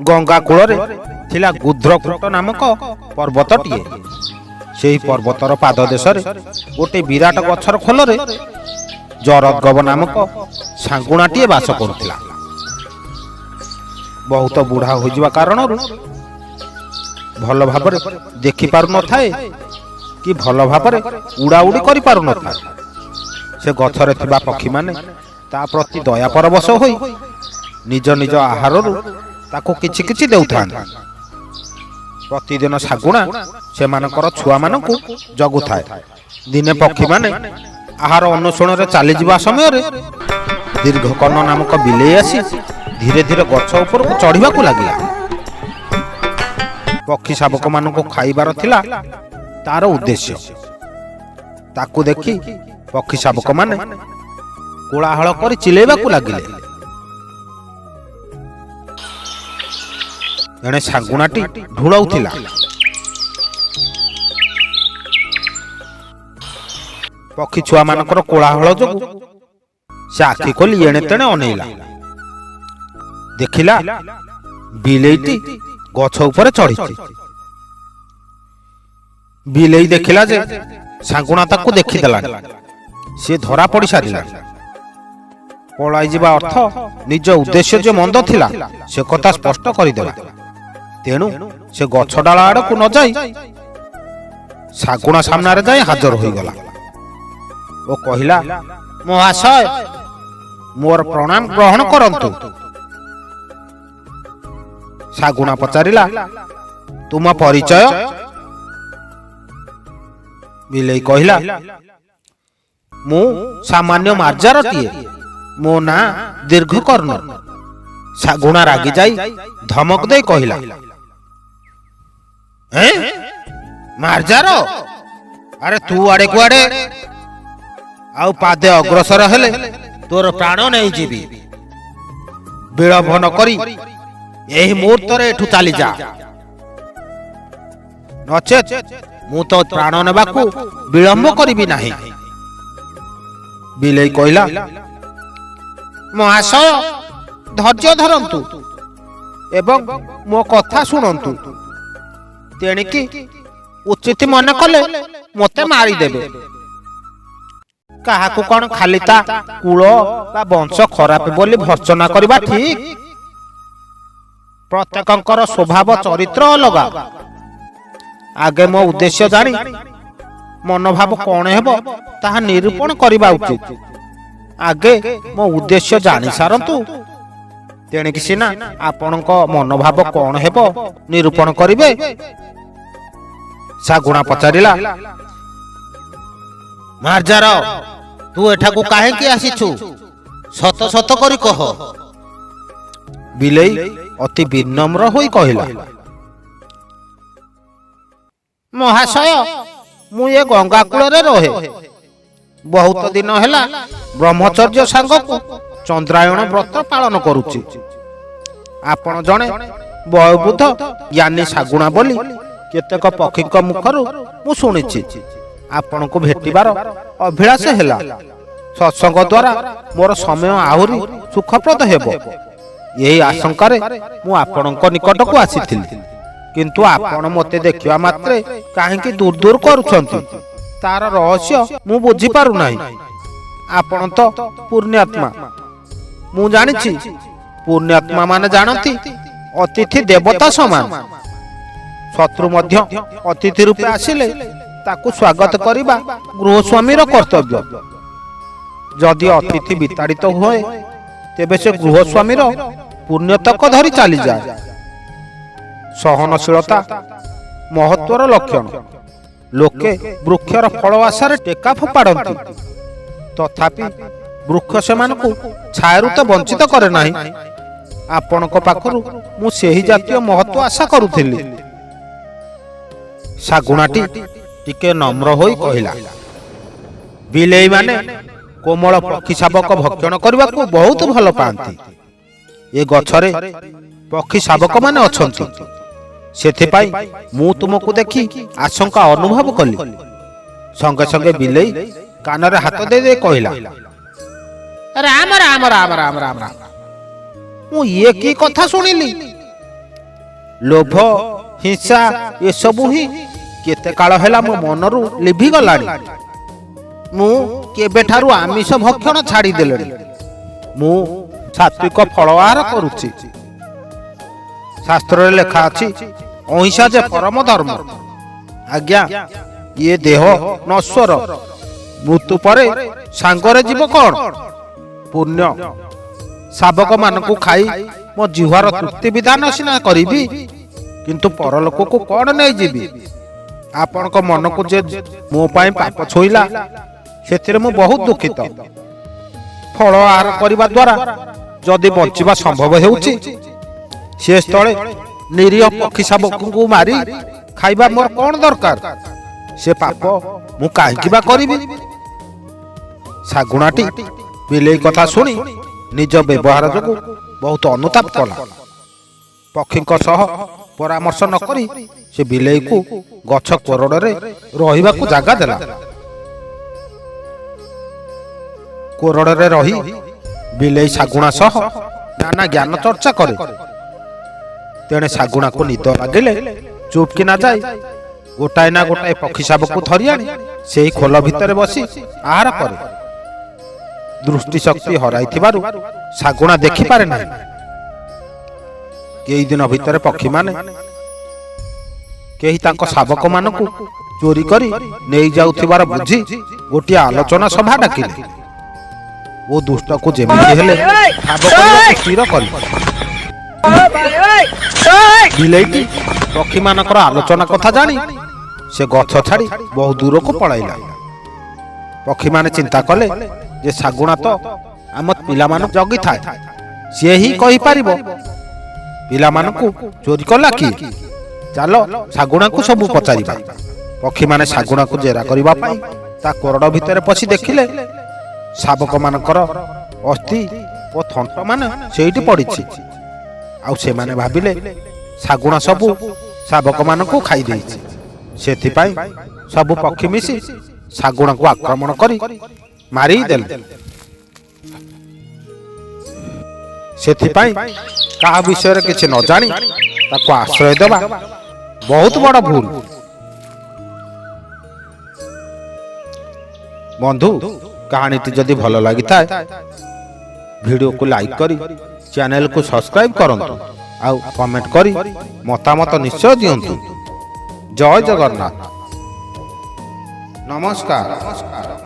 ଗଙ୍ଗା କୂଳରେ ଥିଲା ଗୃଧ୍ରକୂଟ ନାମକ ପର୍ବତଟିଏ। ସେହି ପର୍ବତର ପାଦଦେଶରେ ଗୋଟିଏ ବିରାଟ ଗଛର ଖୋଲରେ ଜରଦ୍ଗବ ନାମକ ଶାଗୁଣାଟିଏ ବାସ କରୁଥିଲା। ବହୁତ ବୁଢ଼ା ହୋଇଯିବା କାରଣରୁ ଭଲ ଭାବରେ ଦେଖିପାରୁନଥାଏ କି ଭଲ ଭାବରେ ଉଡ଼ାଉଡ଼ି କରିପାରୁନଥାଏ। ସେ ଗଛରେ ଥିବା ପକ୍ଷୀମାନେ ତା ପ୍ରତି ଦୟା ପରବଶ ହୋଇ ନିଜ ନିଜ ଆହାରରୁ ତାକୁ କିଛି କିଛି ଦେଉଥାନ୍ତି। ପ୍ରତିଦିନ ଶାଗୁଣା ସେମାନଙ୍କର ଛୁଆମାନଙ୍କୁ ଜଗୁଥାଏ। ଦିନେ ପକ୍ଷୀମାନେ ଆହାର ଅନ୍ୱେଷଣରେ ଚାଲିଯିବା ସମୟରେ ଦୀର୍ଘକର୍ଣ୍ଣ ନାମକ ବିଲେଇ ଆସି ଧୀରେ ଧୀରେ ଗଛ ଉପରକୁ ଚଢ଼ିବାକୁ ଲାଗିଲା। ପକ୍ଷୀ ଶାବକମାନଙ୍କୁ ଖାଇବାର ଥିଲା ତାର ଉଦ୍ଦେଶ୍ୟ। ତାକୁ ଦେଖି ପକ୍ଷୀ ଶାବକମାନେ କୋଳାହଳ କରି ଚିଲେଇବାକୁ ଲାଗିଲେ। ଏଣେ ଶାଗୁଣାଟି ଢୁଳଉଥିଲା। ପକ୍ଷୀ ଛୁଆମାନଙ୍କର କୋଳାହଳ ଯୋଗୁ ସେ ଆଖି ଖୋଲି ଏଣେ ତେଣେ ଅନେଇଲା। ଦେଖିଲା, ବିଲେଇଟି ଗଛ ଉପରେ ଚଢ଼ିଛି। ବିଲେଇ ଦେଖିଲା ଯେ ଶାଗୁଣା ତାକୁ ଦେଖିଦେଲାଣି, ସିଏ ଧରା ପଡ଼ି ସାରିଲାଣି। ପଳାଇଯିବା ଅର୍ଥ ନିଜ ଉଦ୍ଦେଶ୍ୟ ଯେ ମନ୍ଦ ଥିଲା ସେ କଥା ସ୍ପଷ୍ଟ କରିଦେଲା। ତେଣୁ ସେ ଗଛ ଡାଳ ଆଡ଼କୁ ନ ଯାଇ ଶାଗୁଣା ସାମ୍ନାରେ ଯାଇ ହାଜର ହୋଇଗଲା ଓ କହିଲା, ମହାଶୟ, ମୋର ପ୍ରଣାମ ଗ୍ରହଣ କରନ୍ତୁ। ଶାଗୁଣା ପଚାରିଲା, ତୁମ ପରିଚୟ? ବିଲେଇ କହିଲା, ମୁଁ ସାମାନ୍ୟ ମାର୍ଜାରଟିଏ, ମୋ ନାଁ ଦୀର୍ଘକର୍ଣ୍ଣ। ଶାଗୁଣା ରାଗି ଯାଇ ଧମକ ଦେଇ କହିଲା, ଏଁ, ମାର୍ଜାର? ଆରେ ତୁ ଆଡେ କୁଆଡେ, ଆଉ ପାଦେ ଅଗ୍ରସର ହେଲେ ତୋର ପ୍ରାଣ ନେଇଯିବି। ବିଳମ୍ବ ନ କରି ଏହି ମୁହୂର୍ତ୍ତରେ ଏଠୁ ଚାଲିଯା, ନଚେତ୍ ମୁଁ ତ ପ୍ରାଣ ନେବାକୁ ବିଳମ୍ବ କରିବି ନାହିଁ। ବିଲେଇ କହିଲା, ମହାଶୟ, ଧୈର୍ଯ୍ୟ ଧରନ୍ତୁ ଏବଂ ମୋ କଥା ଶୁଣନ୍ତୁ। ତେଣିକି ଉଚିତ ମନେ କଲେ ମୋତେ ମାରିଦେବେ। କାହାକୁ କଣ ଖାଲି ତା କୁଳ ବା ବଂଶ ଖରାପ ବୋଲି ଭର୍ତ୍ସନା କରିବା ଠିକ? ପ୍ରତ୍ୟେକଙ୍କର ସ୍ୱଭାବ ଚରିତ୍ର ଅଲଗା। ଆଗେ ମୋ ଉଦ୍ଦେଶ୍ୟ ଜାଣି ମନୋଭାବ କଣ ହେବ ତାହା ନିରୂପଣ କରିବା ଉଚିତ। ଆଗେ ମୋ ଉଦ୍ଦେଶ୍ୟ ଜାଣି ସାରନ୍ତୁ, ତେଣିକି ସିନା ଆପଣଙ୍କ ମନୋଭାବ କଣ ହେବ ନିରୂପଣ କରିବେ। ଶାଗୁଣା ପଚାରିଲା, ମାର୍ଜାର, ତୁ ଏଠାକୁ କାହିଁକି ଆସିଛୁ? ସତ ସତ କରି କହ। ବିଲେଇ ଅତି ବିନମ୍ର ହୋଇ କହିଲା, ମହାଶୟ, ମୁଁ ଏ ଗଙ୍ଗା କୂଳରେ ରହେ। ବହୁତ ଦିନ ହେଲା ବ୍ରହ୍ମଚର୍ଯ୍ୟ ସାଙ୍ଗକୁ ଚନ୍ଦ୍ରାୟଣ ବ୍ରତ ପାଳନ କରୁଛି। ଆପଣ ଜଣେ ବୟୋବୃଦ୍ଧ ଜ୍ଞାନୀ ଶାଗୁଣା ବୋଲି କେତେକ ପକ୍ଷୀଙ୍କ ମୁଖରୁ ମୁଁ ଶୁଣିଛି। ଆପଣଙ୍କୁ ଭେଟିବାର ଅଭିଳାଷ ହେଲା। ସତ୍ସଙ୍ଗ ଦ୍ୱାରା ମୋର ସମୟ ଆହୁରି ସୁଖପ୍ରଦ ହେବ, ଏହି ଆଶଙ୍କାରେ ମୁଁ ଆପଣଙ୍କ ନିକଟକୁ ଆସିଥିଲି। କିନ୍ତୁ ଆପଣ ମୋତେ ଦେଖିବା ମାତ୍ରେ କାହିଁକି ଦୂର ଦୂର କରୁଛନ୍ତି, ତାର ରହସ୍ୟ ମୁଁ ବୁଝିପାରୁନାହିଁ। ଆପଣ ତ ପୁଣ୍ୟାତ୍ମା, ମୁଁ ଜାଣିଛି। ପୁଣ୍ୟାତ୍ମା ମାନେ ଜାଣନ୍ତି ଅତିଥି ଦେବତା ସମାନ। ଶତ୍ରୁ ମଧ୍ୟ ଅତିଥି ରୂପେ ଆସିଲେ ତାକୁ ସ୍ୱାଗତ କରିବା ଗୃହସ୍ୱାମୀର କର୍ତ୍ତବ୍ୟ। ଯଦି ଅତିଥି ବିତାଡ଼ିତ ହୁଏ, ତେବେ ସେ ଗୃହସ୍ୱାମୀର ପୁଣ୍ୟତକ ଧରି ଚାଲିଯାଏ। ସହନଶୀଳତା ମହତ୍ଵର ଲକ୍ଷଣ। ଲୋକେ ବୃକ୍ଷର ଫଳ ଆଶାରେ ଟେକା ଫୋପାଡ଼ନ୍ତି, ତଥାପି ବୃକ୍ଷ ସେମାନଙ୍କୁ ଛାୟାରୁ ତ ବଞ୍ଚିତ କରେ ନାହିଁ। ଆପଣଙ୍କ ପାଖରୁ ମୁଁ ସେହି ଜାତୀୟ ମହତ୍ଵ ଆଶା କରୁଥିଲି। ଶାଗୁଣାଟି ଟିକେ ନମ୍ର ହୋଇ କହିଲା, ବିଲେଇମାନେ କୋମଳ ପକ୍ଷୀ ଶାବକ ଭକ୍ଷଣ କରିବାକୁ ବହୁତ ଭଲ ପାଆନ୍ତି। ଏ ଗଛରେ ପକ୍ଷୀ ଶାବକମାନେ ଅଛନ୍ତି, ସେଥିପାଇଁ ମୁଁ ତୁମକୁ ଦେଖି ଆଶଙ୍କା ଅନୁଭବ କଲି। ସଙ୍ଗେ ସଙ୍ଗେ ବିଲେଇ କାନରେ ହାତ ଦେଇ ଦେଇ କହିଲା, ରାମ ରାମ ରାମ ରାମ ରାମ ରାମ, ମୁଁ ଇଏ କି କଥା ଶୁଣିଲି? ଲୋଭ, ହିଂସା ଏସବୁ ହିଁ କେତେ କାଳ ହେଲା ମୋ ମନରୁ ଲିଭିଗଲାଣି। ମୁଁ କେବେଠାରୁ ଆମିଷ ଭକ୍ଷଣ ଛାଡ଼ିଦେଲିଣି। ମୁଁ ସାତ୍ବିକ ଫଳ ଆହାର କରୁଛି। ଶାସ୍ତ୍ରରେ ଲେଖା ଅଛି, ଅହିଂସା ଯେ ପରମ ଧର୍ମ। ଆଜ୍ଞା, ଇଏ ଦେହ ନଶ୍ୱର। ମୃତ୍ୟୁ ପରେ ସାଙ୍ଗରେ ଯିବ କଣ? ପୁଣ୍ୟ। ଶାବକମାନଙ୍କୁ ଖାଇ ମୋ ଜିହ୍ୱାର ତୃପ୍ତି ବିଧାନ ସିନା କରିବି, କିନ୍ତୁ ପରଲୋକକୁ କଣ ନେଇଯିବି? ଆପଣଙ୍କ ମନକୁ ଯେ ମୋ ପାଇଁ ପାପ ଛୁଇଁଲା, ସେଥିରେ ମୁଁ ବହୁତ ଦୁଃଖିତ। ଫଳ ଆହାର କରିବା ଦ୍ୱାରା ଯଦି ବଞ୍ଚିବା ସମ୍ଭବ ହେଉଛି, ସେ ସ୍ଥଳେ ନିରୀହ ପକ୍ଷୀ ଶାବକଙ୍କୁ ମାରି ଖାଇବା ମୋର କଣ ଦରକାର? ସେ ପାପ ମୁଁ କାହିଁକି ବା କରିବି? ଶାଗୁଣାଟି ବିଲେଇ କଥା ଶୁଣି ନିଜ ବ୍ୟବହାର ଯୋଗୁଁ ବହୁତ ଅନୁତାପ କଲା। ପକ୍ଷୀଙ୍କ ସହ ପରାମର୍ଶ ନ କରି ସେ ବିଲେଇକୁ ଗଛ କୋରଡ଼ରେ ରହିବାକୁ ଜାଗା ଦେଲା। କୋରଡ଼ରେ ରହି ବିଲେଇ ଶାଗୁଣା ସହ ନାନା ଜ୍ଞାନ ଚର୍ଚ୍ଚା କରେ। ତେଣେ ଶାଗୁଣାକୁ ନିଦ ଲାଗିଲେ ଚୁପକିନା ଯାଇ ଗୋଟାଏ ନା ଗୋଟାଏ ପକ୍ଷୀ ଶାବକୁ ଧରି ଆଣି ସେହି ଖୋଲ ଭିତରେ ବସି ଆହାର କରେ। ଦୃଷ୍ଟି ଶକ୍ତି ହରାଇଥିବାରୁ ଶାଗୁଣା ଦେଖିପାରେ ନାହିଁ। କେଇଦିନ ଭିତରେ ପକ୍ଷୀମାନେ କେହି ତାଙ୍କ ଶାବକମାନଙ୍କୁ ଚୋରି କରି ନେଇଯାଉଥିବାର ବୁଝି ଗୋଟିଏ ଆଲୋଚନା ସଭା ଡାକିଲେ ଓ ଦୁଷ୍ଟକୁ ଯେମିତି ହେଲେ ଠାବ କରିବାକୁ ସ୍ଥିର କଲେ। ବିଲେଇଟି ପକ୍ଷୀମାନଙ୍କର ଆଲୋଚନା କଥା ଜାଣି ସେ ଗଛ ଛାଡ଼ି ବହୁ ଦୂରକୁ ପଳାଇଲା। ପକ୍ଷୀମାନେ ଚିନ୍ତା କଲେ ଯେ ଶାଗୁଣା ତ ଆମ ପିଲାମାନଙ୍କୁ ଜଗିଥାଏ, ସିଏ ହିଁ କହିପାରିବ ପିଲାମାନଙ୍କୁ ଚୋରି କଲା କିଏ। ଚାଲ, ଶାଗୁଣାକୁ ସବୁ ପଚାରିବା। ପକ୍ଷୀମାନେ ଶାଗୁଣାକୁ ଜେରା କରିବା ପାଇଁ ତା କୋରଡ଼ ଭିତରେ ପଶି ଦେଖିଲେ, ଶାବକମାନଙ୍କର ଅସ୍ଥି ଓ ଥଣ୍ଟମାନ ସେଇଠି ପଡ଼ିଛି। ଆଉ ସେମାନେ ଭାବିଲେ, ଶାଗୁଣା ସବୁ ଶାବକମାନଙ୍କୁ ଖାଇ ଦେଇଛି। ସେଥିପାଇଁ ସବୁ ପକ୍ଷୀ ମିଶି ଶାଗୁଣାକୁ ଆକ୍ରମଣ କରି ମାରିଦେଲେ। ସେଥିପାଇଁ କାହା ବିଷୟରେ କିଛି ନ ଜାଣି ତାକୁ ଆଶ୍ରୟ ଦେବା ବହୁତ ବଡ଼ ଭୁଲ। ବନ୍ଧୁ, କାହାଣୀଟି ଯଦି ଭଲ ଲାଗିଥାଏ, ଭିଡ଼ିଓକୁ ଲାଇକ୍ କରି ଚ୍ୟାନେଲକୁ ସବସ୍କ୍ରାଇବ୍ କରନ୍ତୁ ଆଉ କମେଣ୍ଟ କରି ମତାମତ ନିଶ୍ଚୟ ଦିଅନ୍ତୁ। ଜୟ ଜଗନ୍ନାଥ। ନମସ୍କାର।